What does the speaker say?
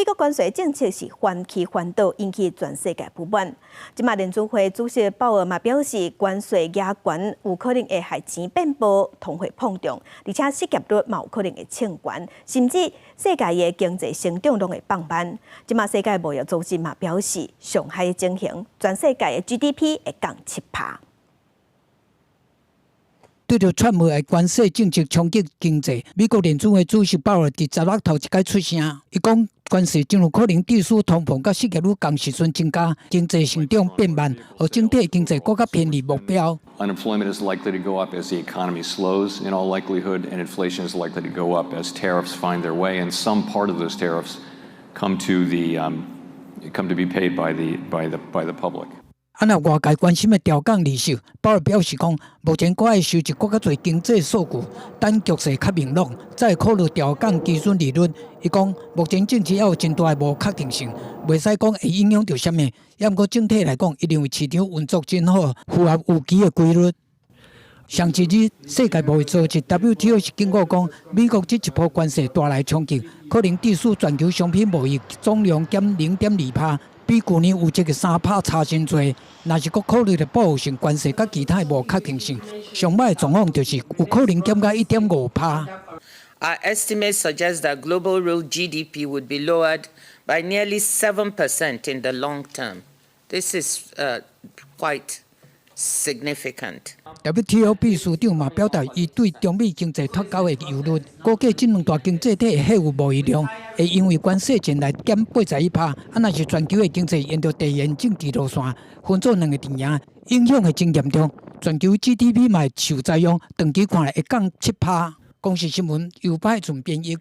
美國關稅政策是翻起翻倒，引起全世界不滿。這馬聯準會主席鮑爾嘛表示，關稅加懸有可能會害錢變薄、通貨膨脹，而且失業率嘛有可能會衝懸，甚至世界的經濟成長攏會放慢。這馬世界貿易組織嘛表示，上害的情形，全世界的 GDP 會降7趴。對著川普的關稅政策衝擊經濟，美國聯準會主席鮑爾佇16頭一擺出聲，伊講關稅真有可能致使通膨佮失業率仝時陣增加，經濟成長變慢，予整體經濟閣較偏離目標。 Unemployment is likely to go up as the economy slows in all likelihood, and inflation is likely to go up as tariffs find their way, and some part of those tariffs come to be paid by the public. 啊，若外界關心的調降利息，鮑爾表示講，目前閣愛收集閣較濟經濟數據，等局勢較明朗，再考慮調降基準利率。伊講，目前政策猶有真大的無確定性，袂使講會影響著啥物。抑毋過整體來講，伊認為市場運作真好，符合預期的規律。上一日，世界貿易組織 WTO 是警告講，美國這一波關稅帶來衝擊，可能致使全球商品貿易總量減0.2趴。比舊年預測的3趴差真濟。若是閣考慮著報復性關稅佮其他無確定性，上歹的狀況就是有可能減到1.5趴。 Our estimates suggest that global real GDP would be lowered by nearly 7% in the long term. This is quite significant. WTO 秘書長嘛表達伊對中美經濟脫鈎的憂慮，估計這兩大經濟體的貨物貿易量會因為關稅戰來減81趴。啊，若是全球的經濟沿著地緣政治路線分做兩個陣營，影響會真嚴重。全球 GDP 嘛會受災殃，長期看來會降7趴。公視新聞由派順編譯。